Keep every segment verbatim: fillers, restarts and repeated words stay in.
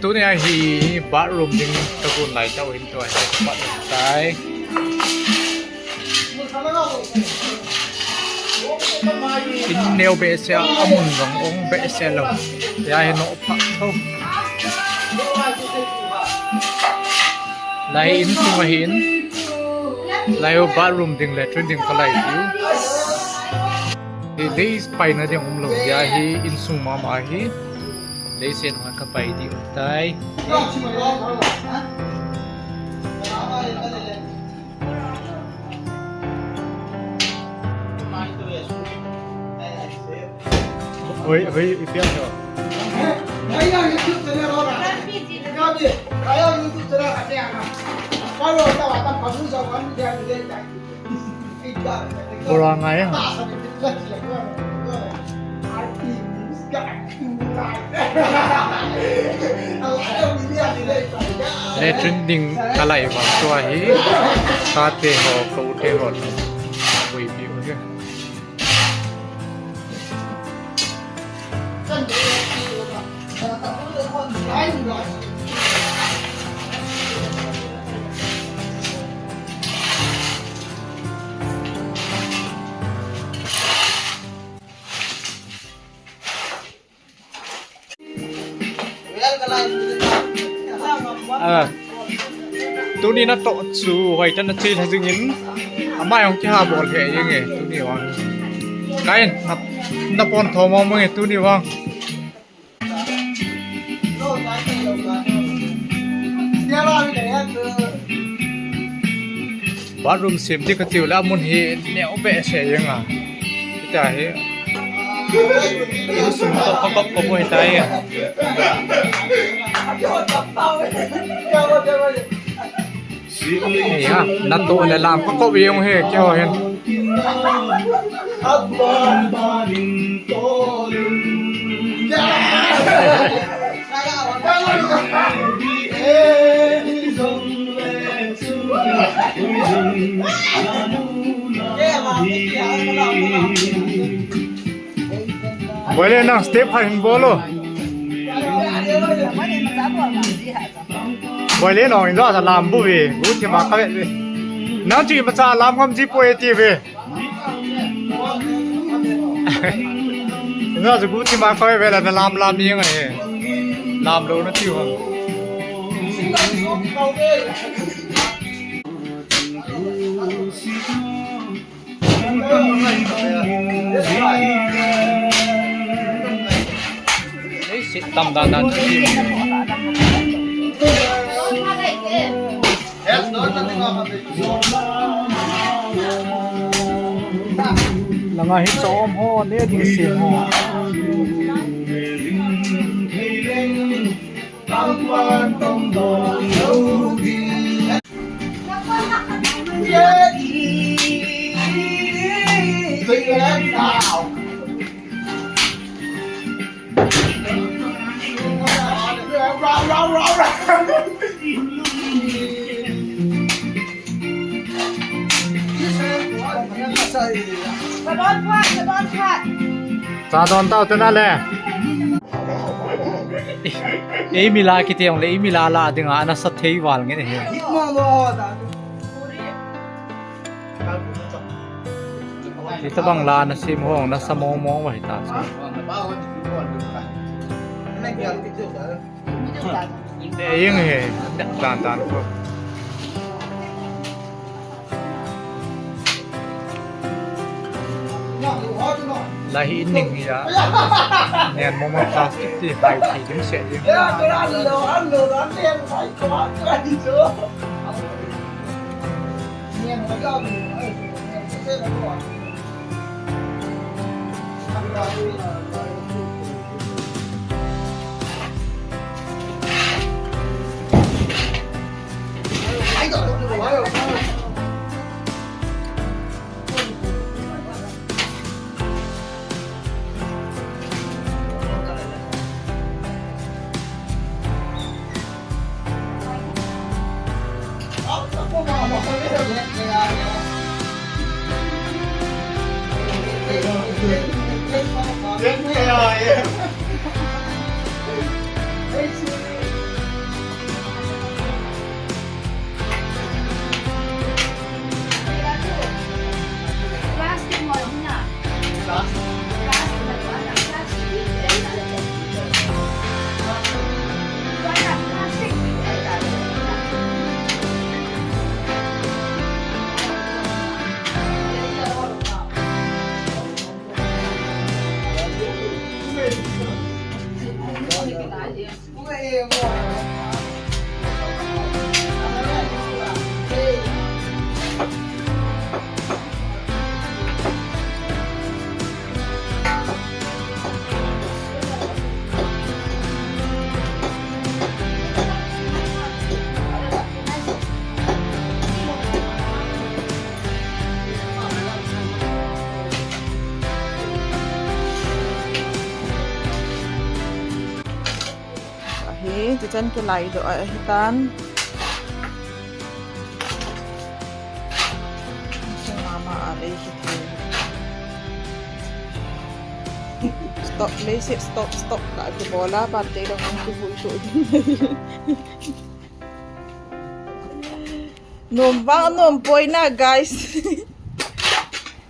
Tuni a hi bathroom ding ka gon lai tau hin tua hi bathroom tai. In neo behseh a, amun jong ong behseh lou. Tia hi no pha tho. Lai in sung ahin. Lai u bathroom ding latrine ding ka lai diu. Hi lei paina ding um lou. Tia hi in sung mama hi. Lei sen ka pai diu tai. Oi, oi, ipi a ho. Bora ngai ha. Latrine ding ka lai vang tua hi. Ka te ho, ko te ho. Ui, pi, ui. Ah. Tuni natoh chu hoitah in na che lha jing in. Ama jong kiha bol lheh jeng e tuni vang. Kai na, na pon tho mong mong e tuni vang. Bathroom sem ding ka tiu le amun hi neo behseh jeng a. Hita hi. Insung toh ka kop kop u hita hi. Hei ha, natoh le lam ka kop jeng u hi, keiho hin. Boi le nang step khat hin bol o. Boi le nang in ja lam bu ve, bu ti ma ka ve ve. Nang ti ma cha lam ngam ji poi ti ve. Na ju gu ti ma koi ve la na lam lam ni ngai. Lam lou na ti ho. Ei, sit tam dan dan. Langa hi chom ho, ne ding sem ho. Cha don tau te na le. Ei mi la kiti jong le, ei mi la la ding a, ana sa thei val nge ne he. Hitabang la na sem ho, na sa mong mong va hita chu. Te jeng he, dan dan ko. Lai hi in ning hi a. Nen mong mong plastic ti hai ti dim se ding. Ahi, tichan kilai doh ahi tan. Mama a lei kithei. Stop, lei se stop, stop. La kibol a, ban te dong ang kivui tu. Nom vang nom poi na, guys.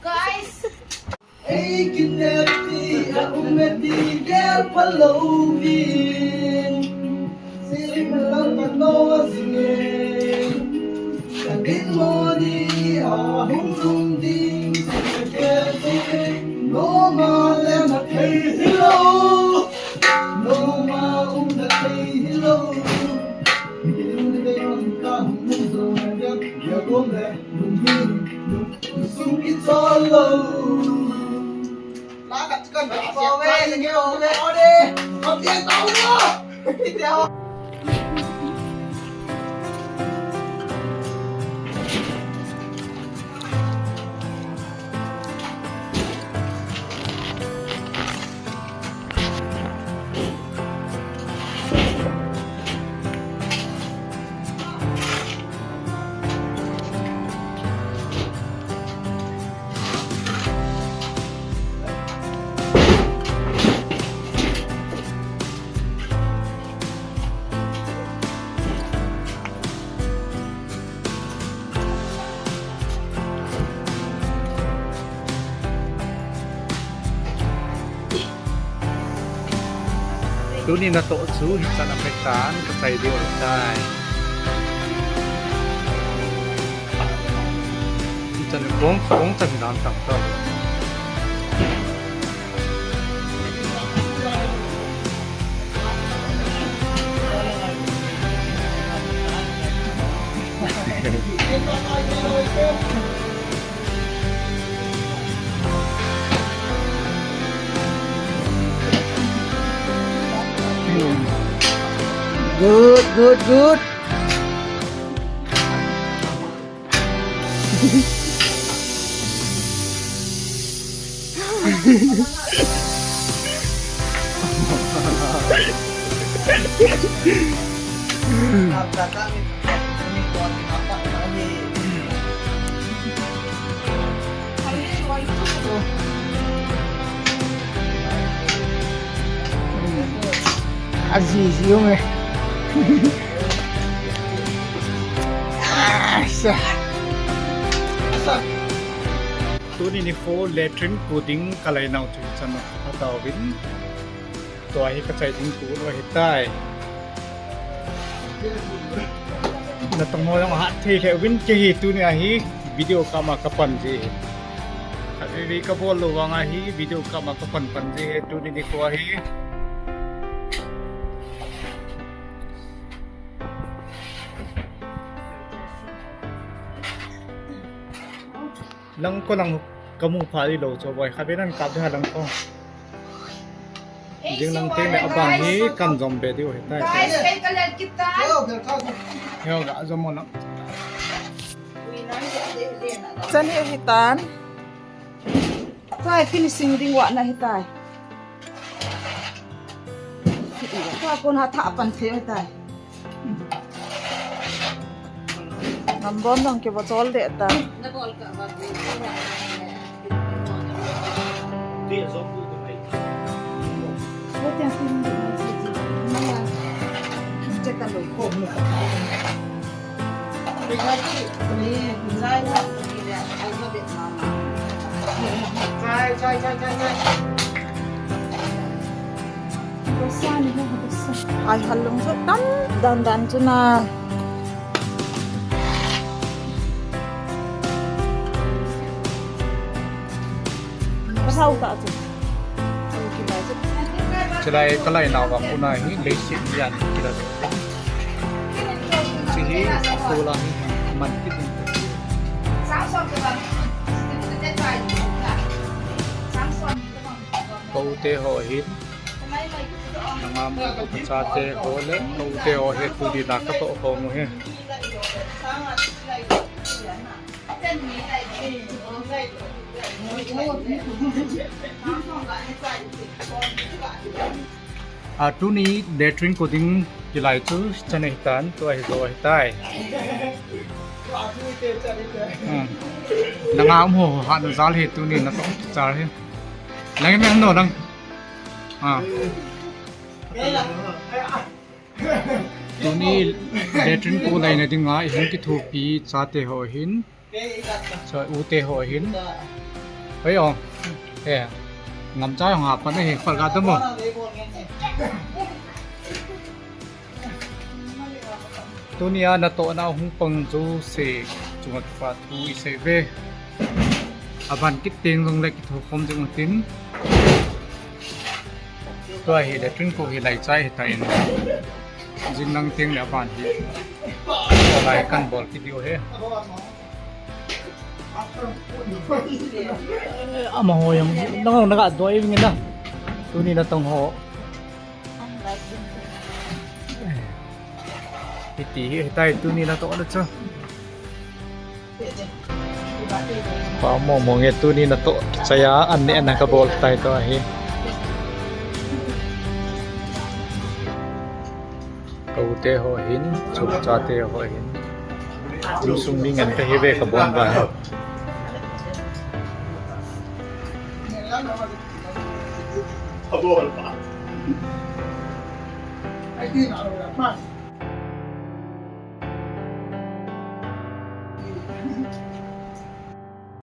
Guys. Ei, kinepna a um e ti gel phalou vin. Sim lang ka no zing e. Ka dinmun hi ahung lhung ding se ke ti. Noma le na thei hilou. Noma um na thei hilou. Ni lim de ka hung zo na ya ya kom le. Tuni natoh chu hichan a paitan kachai diu ahitai. Hichan kong kong chan dan tang tang. Good, good, good. Azizi, homem. Tuni nikho latrine pu ding kalai nau chu chan a tauvin. Tua hi kachai ding pu ahitai. Natong ho jong ahat thei lheh uvin, kei hi tuni a hi video kap ma kapan ji. Khatvei vei kabol lou vang a hi video kap ma kapan pan ji hi tuni nikho a hi. Langkong lang kamu pha ilou chu boi, khatvei nan kap ding ha langkong. Jing lang teng le abang hi kan jom be diu ahitai. Guys, kei ka lel kit tai. Heo ga jom mo na. Chan hi ahitan. Tai finishing ding vah na ahitai. Tua kona tha pan thei ahitai. Ngambon dong kivachol deh ta. Ai, halung chu tam dan dan chu na. Ka thau ta chu. Chu ki bai chu. Chulai kalai nauva kona hi leiset lian kila. Hiche hi kola hi man kit in. Ka u te ho hin, nangam ka chate ho le ka u te ho hi tuni na katoh khom u hi. A, tuni latrine ko ding kilai chu chan ahitan, tua hi jo ahitai. Hmm. Nanga um ho, hatna jal hi tuni natoh char hi. Lang me no lang. A. Tuni latrine ko laina dinga ihung kithopi chate ho hin. Choi, u te ho hin. Hoi o. Eh. Ngamcha jong apan ahi, khol ga dam o. Tunia natohna hung pang jouse chunga kipa thu isei uve. Aban kit teng jongle kithokhom jing utin. Tua hi latrine ko hi lai chai hitan. Jing lang teng le aban hi. Tua lai kan bol kit diu ahi. Amaho jong, nang jong naga doi ving na. Tuni natong ho. Hiti hi, hitai tuni natohna chu. Pa mo mo nge tuni natoh, chaya an ne an kabol tai tua hi. Ka u te ho hin, chu chate ho hin. Insung mi ngen kahi ve kabon ba.